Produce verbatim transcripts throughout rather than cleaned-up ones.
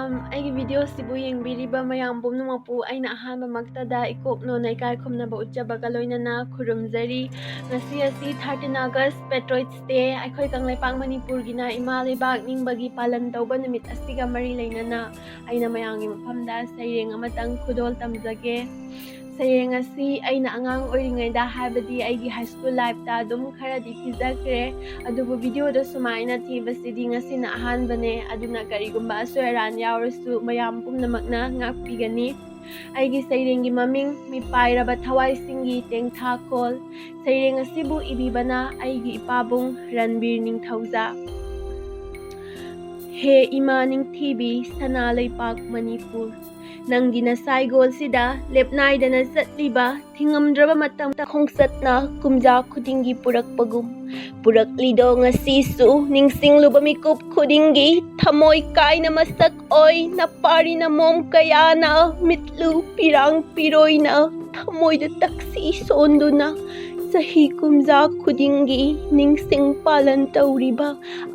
ꯑꯩꯒꯤ ꯚꯤꯗꯤꯑꯣꯁꯤꯕꯨ ꯌꯦꯡꯕꯤꯔꯤꯕ ꯃꯌꯥꯝ ꯄꯨꯝꯅꯃꯛꯄꯨ ꯑꯩꯅ ꯑꯍꯥꯟꯕꯃꯛꯇꯗ ꯏꯀꯣꯛ ꯅꯣꯟꯅ ꯏꯀꯥꯏ ꯈꯨꯝꯅꯕ ꯎꯠꯆꯕꯒ ꯂꯣꯏꯅꯅ ꯈꯨꯔꯨꯝꯖꯔꯤ꯫ ꯉꯁꯤ ꯑꯁꯤ thirteen August Patriots Day, ꯑꯩꯈꯣꯏ ꯀꯪꯂꯩꯄꯥꯛ ꯃꯅꯤꯄꯨꯔꯒꯤꯅ ꯏꯃꯥ ꯂꯩꯕꯥꯛ ꯅꯤꯡꯕꯒꯤ ꯄꯥꯂꯟ ꯇꯧꯕ ꯅꯨꯃꯤꯠ ꯑꯁꯤꯒ ꯃꯔꯤ ꯂꯩꯅꯅ ꯑꯩꯅ ꯃꯌꯥꯝꯒꯤ ꯃꯐꯝꯗ ꯁꯩꯔꯦꯡ ꯑꯃꯇꯪ ꯈꯨꯗꯣꯜ ꯇꯝꯖꯒꯦ꯫ ꯁꯩꯔꯦꯡ ꯑꯁꯤ ꯑꯩꯅ ꯑꯉꯥꯡ ꯑꯣꯏꯔꯤꯉꯩꯗ, ꯍꯥꯏꯕꯗꯤ ꯑꯩꯒꯤ high school lifeꯇ ꯑꯗꯨꯝ ꯈꯔꯗꯤ ꯊꯤꯖꯈ꯭ꯔꯦ, ꯑꯗꯨꯕꯨ ꯚꯤꯗꯤꯑꯣꯗ ꯁꯨꯃꯥꯏꯅ ꯊꯤꯕꯁꯤꯗꯤ ꯉꯁꯤꯅ ꯑꯍꯥꯟꯕꯅꯦ꯫ ꯑꯗꯨꯅ ꯀꯔꯤꯒꯨꯝꯕ ꯑꯁꯣꯏ ꯑꯔꯥꯟ ꯌꯥꯎꯔꯁꯨ ꯃꯌꯥꯝ ꯄꯨꯝꯅꯃꯛꯅ ꯉꯥꯛꯄꯤꯒꯅꯤ꯫ ꯑꯩꯒꯤ ꯁꯩꯔꯦꯡꯒꯤ ꯃꯃꯤꯡ ꯃꯤꯄꯥꯏꯔꯕ ꯊꯋꯥꯏꯁꯤꯡꯒꯤ ꯇꯦꯡꯊꯥꯈꯣꯜ꯫ ꯁꯩꯔꯦꯡ ꯑꯁꯤꯕꯨ ꯏꯕꯤꯕꯅ ꯑꯩꯒꯤ ꯏꯄꯥꯕꯨꯡ ꯔꯟꯕꯤꯔ ꯅꯤꯡꯊꯧꯖꯥ꯫ ꯍꯦ ꯏꯃꯥ ꯅꯤꯡꯊꯤꯕꯤ ꯁꯅꯥ ꯂꯩꯄꯥꯛ ꯃꯅꯤꯄꯨꯔ, ꯅꯪꯒꯤ ꯅꯁꯥꯏꯒꯣꯜꯁꯤꯗ ꯂꯦꯞꯅꯥꯏꯗꯅ ꯆꯠꯂꯤꯕ ꯊꯤꯡꯉꯝꯗ꯭ꯔꯕ ꯃꯇꯝꯗ ꯈꯣꯡꯆꯠꯅ ꯀꯨꯝꯖꯥ ꯈꯨꯗꯤꯡꯒꯤ ꯄꯨꯔꯛꯄꯒꯨꯝ, ꯄꯨꯔꯛꯂꯤꯗꯣ ꯉꯁꯤꯁꯨ ꯅꯤꯡꯁꯤꯡꯂꯨꯕ ꯃꯤꯀꯨꯞ ꯈꯨꯗꯤꯡꯒꯤ ꯊꯃꯣꯏ ꯀꯥꯏꯅ ꯃꯁꯛ ꯑꯣꯏ꯫ ꯅꯄꯥꯔꯤ ꯅꯃꯣꯝ ꯀꯌꯥꯅ ꯃꯤꯠꯂꯨ ꯄꯤꯔꯥꯡ ꯄꯤꯔꯣꯏꯅ ꯊꯃꯣꯏꯗ ꯇꯛꯁꯤ ꯁꯣꯟꯗꯨꯅ ꯆꯍꯤ ꯀꯨꯝꯖꯥ ꯈꯨꯗꯤꯡꯒꯤ ꯅꯤꯡꯁꯤꯡ ꯄꯥꯂꯟ ꯇꯧꯔꯤꯕ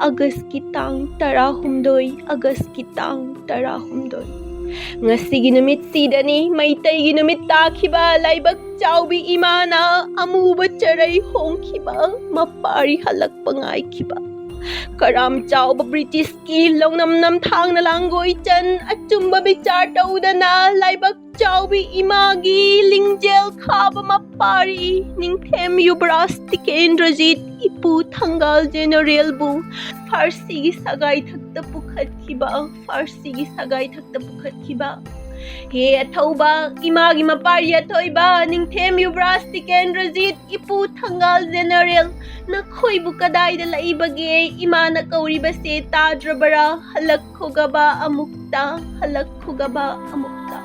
ꯑꯥꯒꯁꯀꯤ ꯇꯥꯡ ꯇꯔꯥꯍꯨꯝꯗꯣꯏ, ꯑꯥꯒꯁꯀꯤ ꯇꯥꯡ ꯇꯔꯥꯍꯨꯝꯗꯣꯏ꯫ ꯉꯁꯤꯒꯤ ꯅꯨꯃꯤꯠꯁꯤꯗꯅꯤ ꯃꯩꯇꯩꯒꯤ ꯅꯨꯃꯤꯠ ꯇꯥꯈꯤꯕ꯫ ꯂꯥꯏꯕꯛ ꯆꯥꯎꯕꯤ ꯏꯃꯥꯅ ꯑꯃꯨꯕ ꯆꯔꯩ ꯍꯣꯡꯈꯤꯕ, ꯃꯄꯥꯔꯤ ꯍꯜꯂꯛꯄ ꯉꯥꯏꯈꯤꯕ꯫ ꯀꯔꯥꯝ ꯆꯥꯎꯕ ꯕ꯭ꯔꯤꯇꯤꯁꯀꯤ ꯂꯧꯅꯝ ꯅꯝꯊꯥꯡꯅ ꯂꯥꯡꯒꯣꯏ ꯆꯟ ꯑꯆꯨꯝꯕ ꯕꯤꯆꯥꯔ ꯇꯧꯗꯅ ꯂꯥꯏꯕꯛ ꯆꯥꯎꯕꯤ ꯏꯃꯥꯒꯤ ꯂꯤꯡꯖꯦꯜ ꯈꯥꯕ ꯃꯄꯥꯔꯤ ꯅꯤꯡꯊꯦꯝ ꯌꯨꯕꯔꯥꯖ ꯇꯤꯀꯦꯟꯗ꯭ꯔꯖꯤꯠ ꯏꯄꯨ ꯊꯪꯒꯥꯜ ꯖꯦꯅꯔꯦꯜꯕꯨ ꯐꯥꯔꯁꯤꯒꯤ ꯁꯒꯥꯏꯊꯛꯇ ꯄꯨꯈꯠꯈꯤꯕ, ꯐꯥꯔꯁꯤꯒꯤ ꯁꯒꯥꯏꯊꯛꯇ ꯄꯨꯈꯠꯈꯤꯕ꯫ ꯍꯦ ꯑꯊꯧꯕ ꯏꯃꯥꯒꯤ ꯃꯄꯥꯔꯤ ꯑꯊꯣꯏꯕ ꯅꯤꯡꯊꯦꯝ ꯌꯨꯕꯔꯥꯖ ꯇꯤꯀꯦꯟꯗ꯭ꯔꯖꯤꯠ ꯏꯄꯨ ꯊꯪꯒꯥꯜ ꯖꯦꯅꯔꯦꯜ, ꯅꯈꯣꯏꯕꯨ ꯀꯗꯥꯏꯗ ꯂꯩꯕꯒꯦ? ꯏꯃꯥꯅ ꯀꯧꯔꯤꯕꯁꯦ ꯇꯥꯗ꯭ꯔꯕꯔꯥ? ꯍꯜꯂꯛꯈꯣꯒꯕ ꯑꯃꯨꯛꯇ, ꯍꯜꯂꯛꯈꯣꯒꯕ ꯑꯃꯨꯛꯇ꯫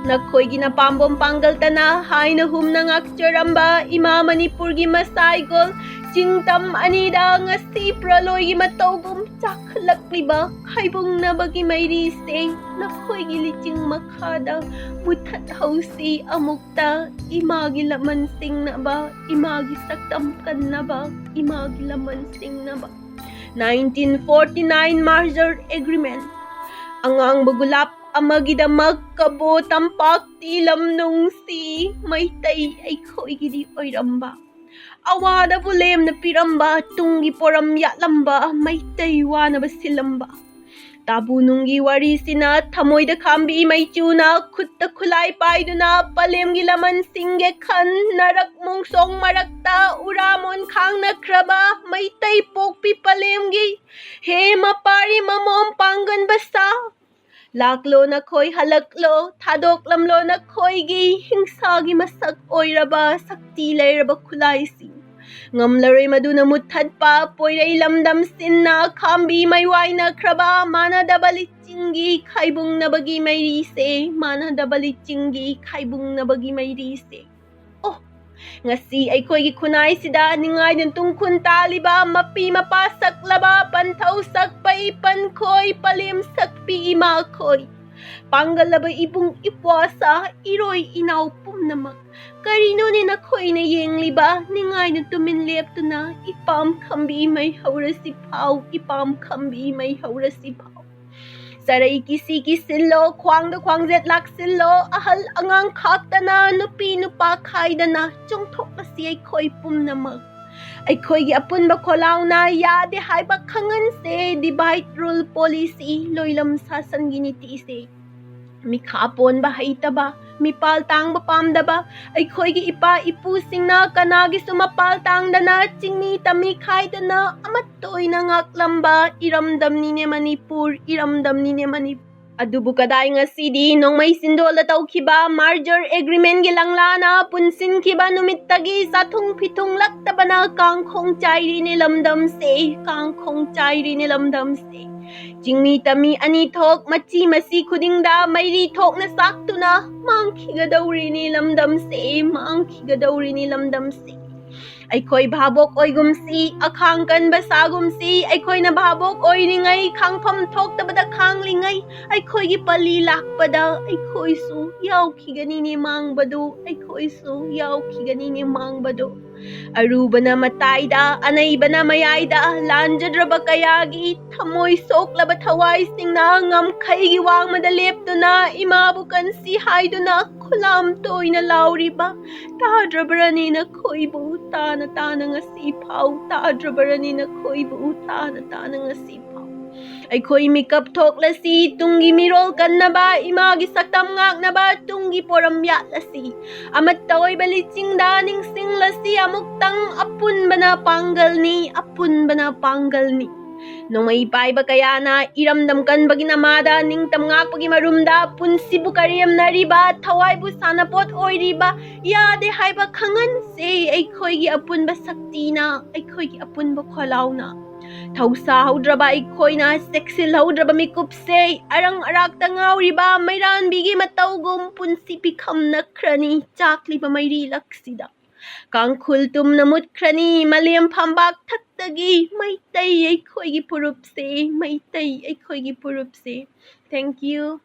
ꯅꯈꯣꯏꯒꯤ ꯅꯄꯥꯝꯕꯣꯝ ꯄꯥꯡꯒꯜꯇꯅ ꯍꯥꯏꯅ ꯍꯨꯝꯅ ꯉꯥꯛꯆꯔꯝꯕ ꯏꯃꯥ ꯃꯅꯤꯄꯨꯔꯒꯤ ꯃꯁꯥꯏꯒꯣꯜ ꯆꯤꯡ ꯇꯝ ꯑꯅꯤꯗ ꯉꯁꯤ ꯄ꯭ꯔꯂꯣꯏꯒꯤ ꯃꯇꯧꯒꯨꯝ ꯆꯥꯛꯈꯠꯂꯛꯂꯤꯕ ꯈꯥꯏꯕꯨꯡꯅꯕꯒꯤ ꯃꯩꯔꯤꯁꯦ ꯅꯈꯣꯏꯒꯤ ꯂꯤꯆꯤꯡ ꯃꯈꯥꯗ ꯃꯨꯊꯠꯍꯧꯁꯤ ꯑꯃꯨꯛꯇ꯫ ꯏꯃꯥꯒꯤ ꯂꯃꯟ ꯁꯤꯡꯅꯕ, ꯏꯃꯥꯒꯤ ꯁꯛꯇꯝ ꯀꯟꯅꯕ, ꯏꯃꯥꯒꯤ ꯂꯃꯟ ꯁꯤꯡꯅꯕ꯫ Nineteen forty nine Merger Agreement꯫ ꯑꯉꯥꯡꯕ ꯒꯨꯂꯥꯞ ꯑꯃꯒꯤꯗꯃꯛ ꯀꯕꯣ ꯇꯝꯄꯥꯛꯇꯤ ꯂꯝ ꯅꯨꯡꯁꯤ꯫ ꯃꯩꯇꯩ ꯑꯩꯈꯣꯏꯒꯤꯗꯤ ꯑꯣꯏꯔꯝꯕ, ꯑꯋꯥꯗꯕꯨ ꯂꯦꯝꯅ ꯄꯤꯔꯝꯕ, ꯇꯨꯡꯒꯤ ꯄꯣꯔꯝ ꯌꯥꯠꯂꯝꯕ, ꯃꯩꯇꯩ ꯋꯥꯅꯕ ꯁꯤꯜꯂꯝꯕ꯫ ꯇꯥꯕꯨ ꯅꯨꯡꯒꯤ ꯋꯥꯔꯤꯁꯤꯅ ꯊꯃꯣꯏꯗ ꯈꯥꯝꯕꯤ ꯃꯩꯆꯨꯅ, ꯈꯨꯠꯇ ꯈꯨꯠꯂꯥꯏ ꯄꯥꯏꯗꯨꯅ ꯄꯂꯦꯝꯒꯤ ꯂꯃꯟꯁꯤꯡꯒꯤ ꯈꯟ ꯅꯔꯛ ꯃꯣꯡꯁꯣꯡ ꯃꯔꯛꯇ ꯎꯔꯥꯃꯣꯟ ꯈꯥꯡꯅꯈ꯭ꯔꯕ ꯃꯩꯇꯩ ꯄꯣꯛꯄꯤ ꯄꯂꯦꯝꯒꯤ ꯍꯦ ꯃꯄꯥꯔꯤ ꯃꯃꯣꯝ ꯄꯥꯡꯒꯟꯕ ꯁꯥ꯫ ꯂꯥꯛꯂꯣ ꯅꯈꯣꯏ, ꯍꯜꯂꯛꯂꯣ, ꯊꯥꯗꯣꯛꯂꯝꯂꯣ ꯅꯈꯣꯏꯒꯤ ꯍꯤꯡꯁꯥꯒꯤ ꯃꯁꯛ ꯑꯣꯏꯔꯕ ꯁꯛꯇꯤ ꯂꯩꯔꯕ ꯈꯨꯠꯂꯥꯏꯁꯤꯡ꯫ ꯉꯝꯂꯔꯣꯏ ꯃꯗꯨꯅ ꯃꯨꯠꯊꯠꯄ ꯄꯣꯏꯔꯩ ꯂꯝꯗꯝ ꯁꯤꯟꯅ ꯈꯥꯝꯕꯤ ꯃꯩꯋꯥꯏꯅꯈ꯭ꯔꯕ ꯃꯥꯟꯅꯗꯕ ꯂꯤꯆꯤꯡꯒꯤ ꯈꯥꯏꯕꯨꯡꯅꯕꯒꯤ ꯃꯩꯔꯤꯁꯦ, ꯃꯥꯟꯅꯗꯕ ꯂꯤꯆꯤꯡꯒꯤ ꯈꯥꯏꯕꯨꯡꯅꯕꯒꯤ ꯃꯩꯔꯤꯁꯦ꯫ ꯑꯣ, ꯉꯁꯤ ꯑꯩꯈꯣꯏꯒꯤ ꯈꯨꯟꯅꯥꯏꯁꯤꯗ ꯅꯤꯡꯉꯥꯏꯗꯨꯅ ꯇꯨꯡꯈꯨꯟ ꯇꯥꯜꯂꯤꯕ ꯃꯄꯤ ꯃꯄꯥ ꯁꯛꯂꯕ ꯄꯟꯊꯧ ꯁꯛꯄ ꯏꯄꯟꯈꯣꯏ ꯄꯂꯦꯝ ꯁꯛꯄꯤ ꯏꯃꯥꯈꯣꯏ, ꯄꯥꯡꯒꯜꯂꯕ ꯏꯕꯨꯡ ꯏꯄ꯭ꯋꯥꯁꯥ ꯏꯔꯣꯏ ꯏꯅꯥꯎ ꯄꯨꯝꯅꯃꯛ, ꯀꯔꯤꯅꯣꯅꯦ ꯅꯈꯣꯏꯅ ꯌꯦꯡꯂꯤꯕ? ꯅꯤꯡꯉꯥꯏꯅ ꯇꯨꯃꯤꯟ ꯂꯦꯞꯇꯨꯅ ꯏꯄꯥꯝ ꯈꯝꯕꯤ ꯃꯩ ꯍꯧꯔꯁꯤ ꯐꯥꯎ, ꯏꯄꯥꯝ ꯈꯝꯕꯤ ꯃꯩ ꯍꯧꯔꯁꯤ ꯐꯥꯎ꯫ ꯆꯔꯩ ꯀꯤꯁꯤ ꯀꯤꯁꯤꯜꯂꯣ, ꯈ꯭ꯋꯥꯡꯗ ꯈ꯭ꯋꯥꯡꯖꯦꯠ ꯂꯥꯛꯁꯤꯜꯂꯣ, ꯑꯍꯜ ꯑꯉꯥꯡ ꯈꯥꯛꯇꯅ ꯅꯨꯄꯤ ꯅꯨꯄꯥ ꯈꯥꯏꯗꯅ ꯆꯣꯡꯊꯣꯛꯂꯁꯤ ꯑꯩꯈꯣꯏ ꯄꯨꯝꯅꯃꯛ꯫ ꯑꯩꯈꯣꯏꯒꯤ ꯑꯄꯨꯟꯕ ꯈꯣꯜꯂꯥꯎꯅ ꯌꯥꯗꯦ ꯍꯥꯏꯕ ꯈꯪꯍꯟꯁꯦ, divide rule policy, ꯂꯣꯏꯂꯝ ꯁꯥꯁꯟꯒꯤ ꯅꯤꯇꯤꯁꯦ꯫ ꯃꯤꯈꯥ ꯄꯣꯟꯕ ꯍꯩꯇꯕ, ꯃꯤꯄꯥꯜ ꯇꯥꯡꯕ ꯄꯥꯝꯗꯕ, ꯑꯩꯈꯣꯏꯒꯤ ꯏꯄꯥ ꯏꯄꯨꯁꯤꯡꯅ ꯀꯅꯥꯒꯤꯁꯨ ꯃꯄꯥꯜ ꯇꯥꯡꯗꯅ, ꯆꯤꯡꯃꯤ ꯇꯝꯃꯤ ꯈꯥꯏꯗꯅ ꯑꯃꯠꯇ ꯑꯣꯏꯅ ꯉꯥꯛꯂꯝꯕ ꯏꯔꯝꯗꯝꯅꯤꯅꯦ ꯃꯅꯤꯄꯨꯔ, ꯏꯔꯝꯗꯝꯅꯤꯅꯦ ꯃꯅꯤꯄꯨꯔ꯫ ꯑꯗꯨꯕꯨ ꯀꯗꯥꯏ ꯉꯁꯤꯗꯤ ꯅꯣꯡꯃꯩ ꯆꯤꯟꯗꯣꯜꯗ ꯇꯧꯈꯤꯕ merger agreementꯒꯤ ꯂꯪꯂꯥꯅ ꯄꯨꯟꯁꯤꯟꯈꯤꯕ ꯅꯨꯃꯤꯠꯇꯒꯤ ꯆꯥꯊꯨꯡ ꯐꯤꯊꯨꯡꯂꯛꯇꯕꯅ ꯀꯥꯡꯈꯣꯡ ꯆꯥꯏꯔꯤꯅꯦ ꯂꯝꯗꯝꯁꯦ, ꯀꯥꯡꯈꯣꯡ ꯆꯥꯏꯔꯤꯅꯦ ꯂꯝꯗꯝꯁꯦ꯫ ꯆꯤꯡꯃꯤ ꯇꯝꯃꯤ ꯑꯅꯤ ꯊꯣꯛ ꯃꯆꯤ ꯃꯆꯤ ꯈꯨꯗꯤꯡꯗ ꯃꯩꯔꯤ ꯊꯣꯛꯅ ꯆꯥꯛꯇꯨꯅ ꯃꯥꯡꯈꯤꯒꯗꯧꯔꯤꯅꯤ ꯂꯝꯗꯝꯁꯦ, ꯃꯥꯡꯈꯤꯒꯗꯧꯔꯤꯅꯤ ꯂꯝꯗꯝꯁꯦ꯫ ꯑꯩꯈꯣꯏ ꯚꯥꯕꯣꯛ ꯑꯣꯏꯒꯨꯝꯁꯤ, ꯑꯈꯥꯡ ꯀꯟꯕ ꯁꯥꯒꯨꯝꯁꯤ꯫ ꯑꯩꯈꯣꯏꯅ ꯚꯥꯕꯣꯛ ꯑꯣꯏꯔꯤꯉꯩ, ꯈꯥꯡꯐꯝ ꯊꯣꯛꯇꯕꯗ ꯈꯥꯡꯂꯤꯉꯩ, ꯑꯩꯈꯣꯏꯒꯤ ꯄꯜꯂꯤ ꯂꯥꯛꯄꯗ ꯑꯩꯈꯣꯏꯁꯨ ꯌꯥꯎꯈꯤꯒꯅꯤꯅꯦ ꯃꯥꯡꯕꯗꯨ, ꯑꯩꯈꯣꯏꯁꯨ ꯌꯥꯎꯈꯤꯒꯅꯤꯅꯦ ꯃꯥꯡꯕꯗꯨ꯫ ꯑꯔꯨꯕꯅ ꯃꯇꯥꯏꯗ, ꯑꯅꯩꯕꯅ ꯃꯌꯥꯏꯗ, ꯂꯥꯟꯖꯗ꯭ꯔꯕ ꯀꯌꯥꯒꯤ ꯊꯃꯣꯏ ꯁꯣꯛꯂꯕ ꯊꯋꯥꯏꯁꯤꯡꯅ ꯉꯝꯈꯩꯒꯤ ꯋꯥꯡꯃꯗ ꯂꯦꯞꯇꯨꯅ ꯏꯃꯥꯕꯨ ꯀꯟꯁꯤ ꯍꯥꯏꯗꯨꯅ ꯈꯨꯂꯥꯝ ꯇꯣꯏꯅ ꯂꯥꯎꯔꯤꯕ, ꯇꯥꯗ꯭ꯔꯕꯔꯅꯦ ꯅꯈꯣꯏꯕꯨ? ꯇꯥꯅ ꯇꯥꯅ ꯉꯁꯤ ꯐꯥꯎ, ꯇꯥꯗ꯭ꯔꯕꯔꯅꯦ ꯅꯈꯣꯏꯕꯨ? ꯇꯥꯅ ꯇꯥꯅ ꯉꯁꯤ ꯐꯥꯎ꯫ ꯑꯩꯈꯣꯏ ꯃꯤꯀꯞ ꯊꯣꯛꯂꯁꯤ, ꯇꯨꯡꯒꯤ ꯃꯤꯔꯣꯜ ꯀꯟꯅꯕ, ꯏꯃꯥꯒꯤ ꯁꯛꯇꯝ ꯉꯥꯛꯅꯕ, ꯇꯨꯡꯒꯤ ꯄꯣꯔꯝ ꯌꯥꯠꯂꯁꯤ꯫ ꯑꯃꯠꯇ ꯑꯣꯏꯕ ꯂꯤꯆꯤꯡꯗ ꯅꯤꯡꯁꯤꯡꯂꯁꯤ ꯑꯃꯨꯛꯇꯪ, ꯑꯄꯨꯟꯕꯅ ꯄꯥꯡꯒꯜꯅꯤ, ꯑꯄꯨꯟꯕꯅ ꯄꯥꯡꯒꯜꯅꯤ꯫ ꯅꯣꯡꯃꯩ ꯄꯥꯏꯕ ꯀꯌꯥꯅ ꯏꯔꯝꯗꯝ ꯀꯟꯕꯒꯤ ꯅꯃꯥꯗ, ꯅꯤꯡꯇꯝ ꯉꯥꯛꯄꯒꯤ ꯃꯔꯨꯝꯗ, ꯄꯨꯟꯁꯤꯕꯨ ꯀꯔꯦꯝꯅꯔꯤꯕ, ꯊꯋꯥꯏꯕꯨ ꯁꯥꯟꯅꯄꯣꯠ ꯑꯣꯏꯔꯤꯕ, ꯌꯥꯗꯦ ꯍꯥꯏꯕ ꯈꯪꯍꯟꯁꯦ꯫ ꯑꯩꯈꯣꯏꯒꯤ ꯑꯄꯨꯟꯕ ꯁꯛꯇꯤꯅ, ꯑꯩꯈꯣꯏꯒꯤ ꯑꯄꯨꯟꯕ ꯈꯣꯜꯂꯥꯎꯅ꯫ ꯊꯧꯁꯥꯍꯧꯗ꯭ꯔꯕ ꯑꯩꯈꯣꯏꯅ, ꯆꯦꯛꯁꯤꯜꯍꯧꯗ꯭ꯔꯕ ꯃꯤꯀꯨꯞꯁꯦ, ꯑꯔꯪ ꯑꯔꯥꯛꯇ ꯉꯥꯎꯔꯤꯕ ꯃꯩꯔꯥꯟꯕꯤꯒꯤ ꯃꯇꯧꯒꯨꯝ ꯄꯨꯟꯁꯤ ꯄꯤꯈꯝꯅꯈ꯭ꯔꯅꯤ ꯆꯥꯛꯂꯤꯕ ꯃꯩꯔꯤ ꯂꯛꯁꯤꯗ꯫ ꯀꯥꯡꯈꯨꯜ ꯇꯨꯝꯅ ꯃꯨꯠꯈ꯭ꯔꯅꯤ ꯃꯥꯂꯦꯝ ꯐꯝꯕꯥꯛ ꯊꯛꯇꯒꯤ꯫ ꯃꯩꯇꯩ ꯑꯩꯈꯣꯏꯒꯤ ꯐꯨꯔꯨꯞꯁꯦ, ꯃꯩꯇꯩ ꯑꯩꯈꯣꯏꯒꯤ ꯐꯨꯔꯨꯞꯁꯦ꯫ Thank you꯫